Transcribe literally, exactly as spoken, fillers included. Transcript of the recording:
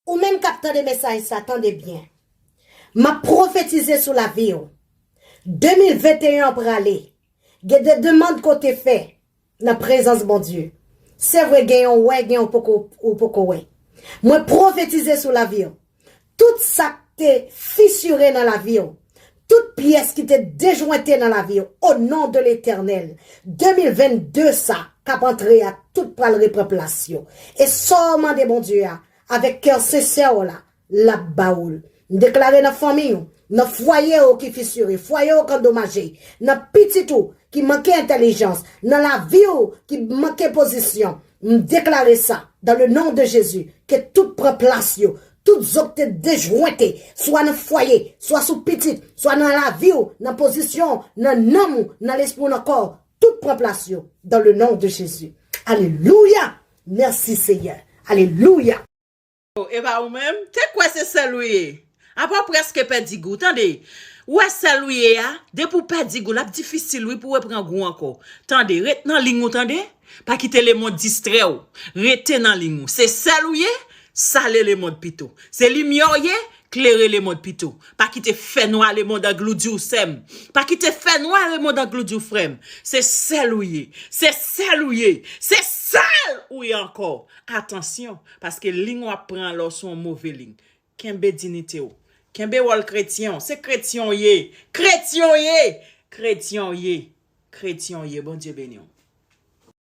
Ou menm k ap tande mesaj sa, tande byen. M ap pwofetize sou lavi w. De mil venteyen an prale. Gen de demann ke w te fè nan prezans Bondye. Se vre, gen yon w wè, gen yon w poko, ou poko wè. Mwen pwofetize sou lavi w. Tout sa k te fisire nan lavi w, tout pyès ki te dejwente nan lavi w, o non de Letènèl, de mil vennde sa k ap antre a, tout pral repran plas yo. E sa w mande Bondye a, avèk kè sensè w la, l ap ba ou l. M deklare nan fanmi w, nan fwaye w ki fisire, fwaye w k andomaje, nan pitit ou ki manke entèlijans, nan lavi w ki manke pozisyon, m deklare sa, dans le nom de Jésus, ke tout pran plas yo, tout zo k te dejwente, swa nan fwaye, swa sou pitit, swa nan lavi w, nan pozisyon, nan nanm ou, nan lespri w, nan kò w, tout pran plas yo, dans le nom de Jésus. Alelouya! Mèsi, Seyè. Alelouya! Oh, e pa ou menm? Te kwè se sèl ou ye? Apa w prèske pèdi gou, tande. Ou wè sèl ou ye a, depi w pèdi gou, l ap difisil, wi, pou w repran gou ankò. Tande, ret nan liy ou, tande. Pa kite lemonn distrè w. Rete nan liy ou. Se sèl ou ye, sale lemonn pito. Se limyè w ye, klere lemonn pito. Pa kite fènwa lemonn angloudi w, sè m. Pa kite fènwa lemonn angloudi w, frè m. Se sèl ou ye. Se sèl ou ye. Se sèl ou ye ankò. Atansyon, paske liy ou ap pran la, w sou yon move liy. Kenbe diyite w. Kenbe wòl kretyen w. Se kretyen w ye. Kretyen w ye. Kretyen w ye. Kretyen w ye. Bondye beni w.